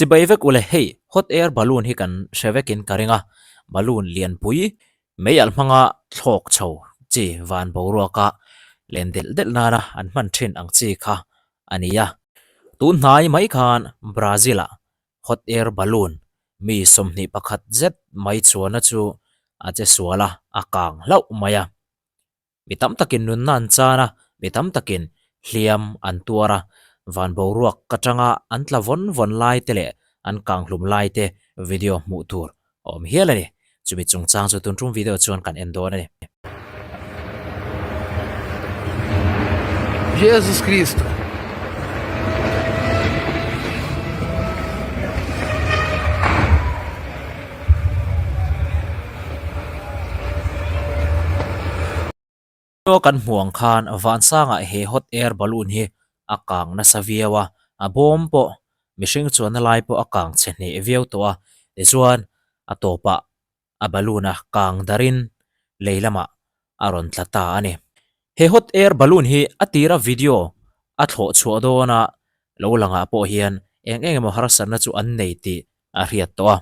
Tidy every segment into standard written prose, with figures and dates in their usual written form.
Chibai vek ule hei hot air balloon hi kan hre vekin ka ring a, balloon lianpui mei alh hmanga thlawk chho chi van boruaka len delh delh nana an hman thin ang chi kha a ni a. Tun hnai mai khan Brazil-ah hot air balloon mi 21 zet mai chuanna chu a che sual a, a kang hlauh mai a. Mi tam takin nunna an chan a, mi tam takin hliam an tuar a, van boruak ka tanga an tla vawn vawn lai te leh an kang hlum lai te video hmuh tur a awm hial a ni. Chumi chungchang chu tun tum video chuan kan en dawn a ni. Jesus Cristo. Chaw kan hmuh ang khan Vansangah he hot air balloon hi a kang nasa viau a, a bawm pawh mihring chuanna lai pawh a kang chhe hneh viau tawh a, tichuan a tawpah a balloon a kang darin lei lamah a rawn tla ta a ni. He hot air balloon hi a tira video a thlawh chhuah dawna lo langah pawh hian eng eng emaw harsatna chu an nei tih a hriat tawh a.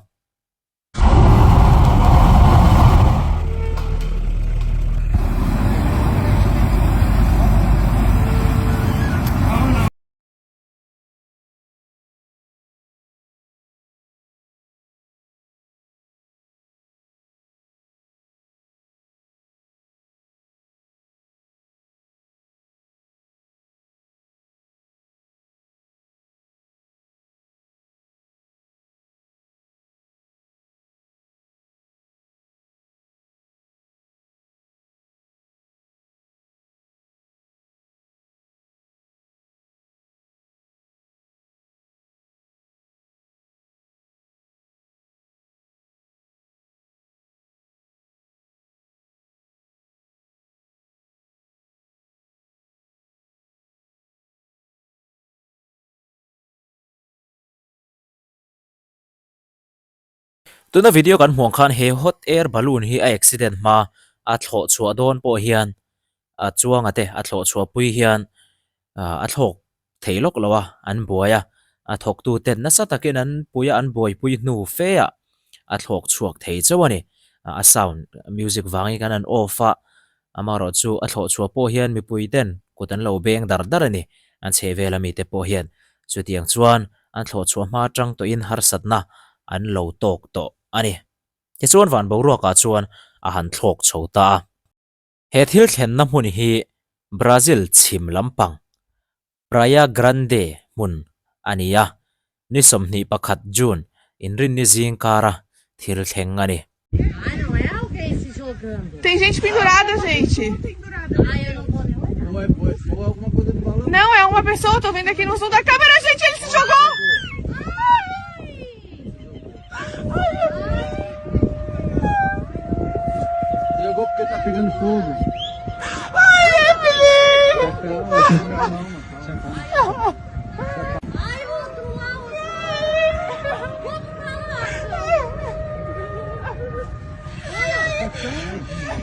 Tuna video kan hmuh ang khan he hot air balloon hi a accident hma a thlawh chhuah dawn pawh hian a chuanga te a thlawh chhuah pui hian ah a thlawk thei lawk lo a an buai a a thawk tu ten nasa takin an pui a an buaipui hnu fe ah a thlawk chhuak thei chauh a ni a sound music vangin khan an off a Amaherawh chu a thlawh chhuah pawh hian mipui ten kut an lo beng dar dar a ni. An chheh vel a mite pawh hian chutiang chuan an thlawh chhuah hma atang tawhin harsatna an lo tawk tawh a ni. Tichuan van boruakah chuan a han thlawk chho ta a. He thil thlenna hmun hi Brazil chhim lampang Praia Grande hmun a ni a, ni 21 June inrinni zing kara thil thleng a ni. Tem gente pendurada, gente. Não, é uma pessoa, tô vendo aqui no zoom da câmera, gente, ele se jogou! Jogou porque tá pegando fogo. Ai, Evelyn! Ai, o outro lá, o outro lá. O outro tá lá.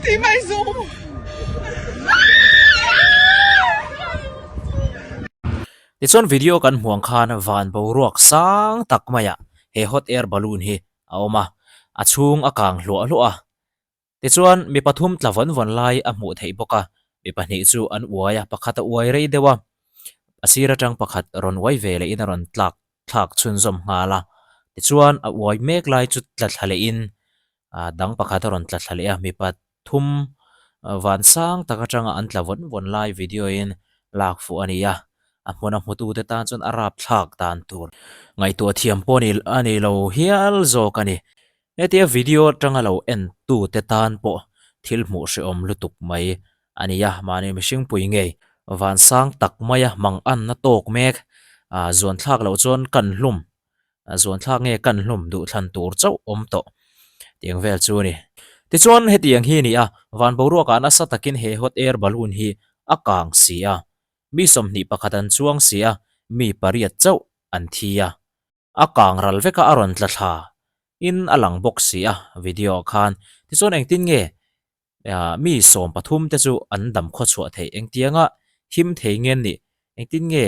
Tem mais um. Tichuan video kan hmuh ang khan van boruak sang tak maiah he hot air balloon hi a awm a, a chhung a kang hluah hluah a. Tichuan mi pathum tla vawn vawn lai a hmuh theih bawk a, mi pahnih chu an uai a, pakhat a uai rei deuh a, a sir atang pakhat rawn uai ve lehin a rawn tlak thlak chhunzawm nghal a. Tichuan a uai mek lai chu tla thla lehin dang pakhat a rawn tla thla leh a, mi pathum van sang tak atanga an tla vawn vawn lai video in lak fuh a ni a, a hmuna hmutute tan chuan a rap thlak dan tur ngaihtuah thiam pawh a ni lo hial zawk a ni. Hetia video atanga lo en tute tan pawh thil hmuh hrehawm lutuk mai a ni a, mahni mihring pui ngei van sang tak maia mang anna tawk mek zuan thlak loh chuan kan hlum zuan thlak nge kan hlum duh thlan tur chauh awm tawh tiang vel chu a ni. Tichuan hetiang hi a ni a, van boruakah nasa takin he hot air balloon hi a kang si a, mi 21 an chuang si a, mi pariat chauh an thi a. A kang ral vek a a rawn tla thla in a lang bawk si a video ah khan tichuan engtin nge mi 13 te chu an dam khaw chhuah theih engtianga him thei nge an nih engtin nge.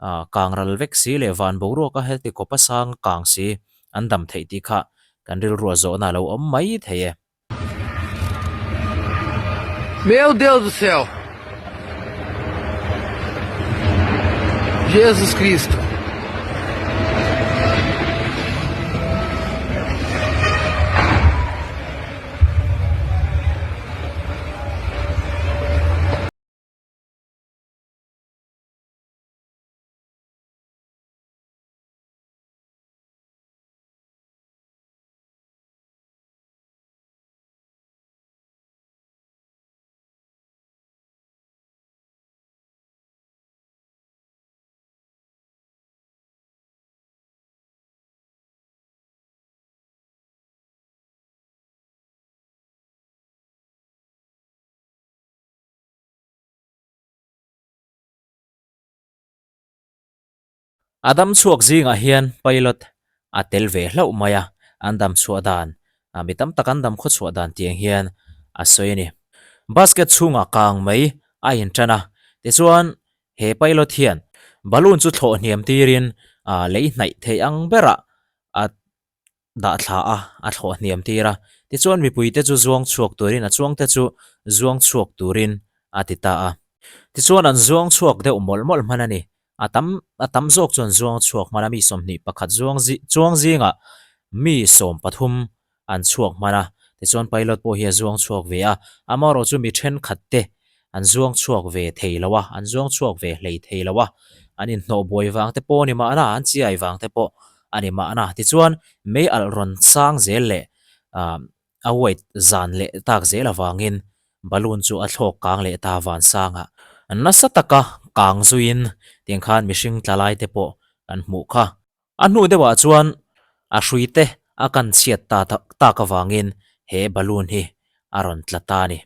Kang ral vek si leh van boruaka heti kawpa sang kang si an dam theih tih kha kan rilruah zawhna a lo awm mai thei e. Meu Deus do céu! Jesus Cristo! A dam chhuak zingah hian pilot a tel ve hlauh mai a, an dam chhuah dan, mi tam tak an dam khaw chhuah dan tiang hian a sawi a ni. Basket chhungah kang mai a intan a, tichuan he pilot hian balloon chu thlawh hniam tirin lei hnaih theih ang berah a dah thla a, a thlawh hniam tir a. Tichuan mipuite chu zuang chhuak turin a chuangte chu zuang chhuak turin a ti ta a. Tichuan an zuang chhuak deuh mawlh mawlh hman a ni. A tam a tam zawk chuan zuang chhuak hman a, mi 21 zuang zi chuang zingah mi 13 an chhuak hman a. Tichuan pilot pawh hi a zuang chhuak ve a, amaherawh chu mi thenkhat te An zuang chhuak ve thei lo a, an zuang chhuak ve hlei thei lo a, an inhnawh buai vang te pawh a ni mahna, an chiai vang te pawh a ni mahna. Tichuan, mei alh rawn sang zel leh a weight zan leh tak zel avangin balloon chu a thlawk kang leh ta vansangah. Nasa taka kang zuiin tiang khan mihring tla lai te pawh kan hmuh kha. A hnu deuhah chuan a hrui te a kan chhiat ta tak avangin he balloon hi a rawn tla ta a ni.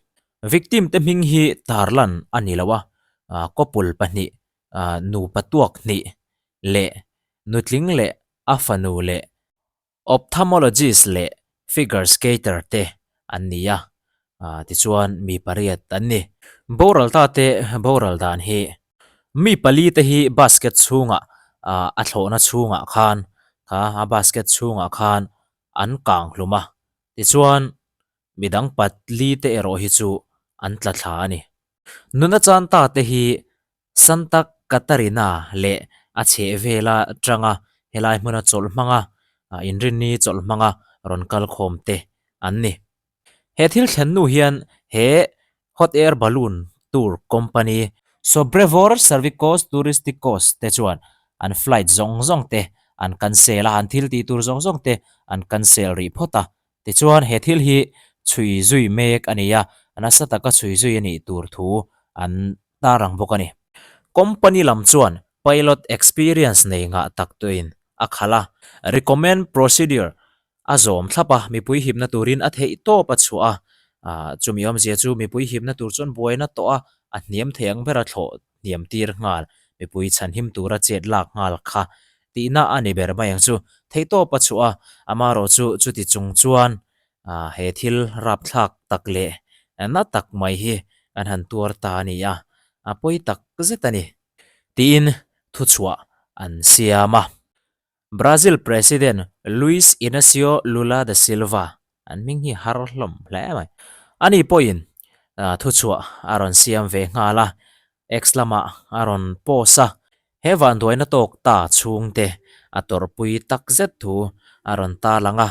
Victim te hming hi tarlan a ni lo a, couple pahnih, nupa tuak hnih leh nutling leh a fanu leh ophthalmologist leh figure skater te an ni a, tichuan mi pariat an ni. Boral ta te boral dan hi mi pali te hi basket chhungah a thlawhna chhungah khan kha a basket chhungah khan an kang hlum a, tichuan Midang patli te erawh hi chu an tla thla a ni. Nuna chan ta te hi Santa Catarina leh a chhehvela tanga helai hmuna chawlh hmanga inrinni chawlh hmanga rawn kal khawm te an ni. He thil thlen nu hian he Hot Air Balloon Tour Company Sobrevor Servicos Turisticos te chuan an flight zawng zawng te an cancel a, an thil tih tur zawng zawng te an cancel rih phawt a. Tichuan, he thil hi chhui zui mek a ni a, nasa taka chhui zui a nih tur thu an tar ang bawk a ni. Company lam chuan pilot experience nei ngah tak tuin a khalh a, recommend procedure a zawm thlap a, mipui hipna turin a theih tawp a chhuah a, chumi awmzia chu mipui hipna tur chuan buaina tawh a, a hniam thei ang bera thlawh hniam tir nghal, mipui chhanhim tura chet lak nghal kha tihna a ni ber mai ang chu. Theihtawp a chhuah a, amaherawh chu chuti chung chuan he thil rapthlak tak leh na tak mai hi kan han tuar ta a ni a, a pawi tak zet a ni tiin thuchhuah an siam a. Brazil President Luiz Inacio Lula da Silva, an hming hi har hlawm hle mai, ani pawhin thuchhuah a rawn siam ve nghal a, X lamah a rawn post a, he vanduaina tawk ta chhungte a tawrhpui takzet thu a rawn tarlang a,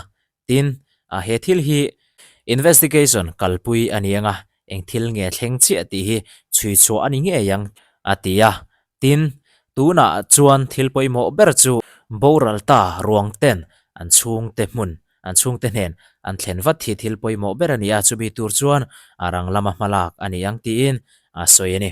Tin, he thil hi investigation kalpui a ni ang a, eng thil nge thleng chiah tih hi chhui chhuah a ni ngei ang, a ti a. Tin, tunah chuan thil pawimawh ber chu boral ta ruang ten an chhungte hmun, an chhungte hnen an thlen vat hi thil pawimawh ber a ni a, chumi tur chuan a rang lama hmalak a ni ang tiin a sawi a ni.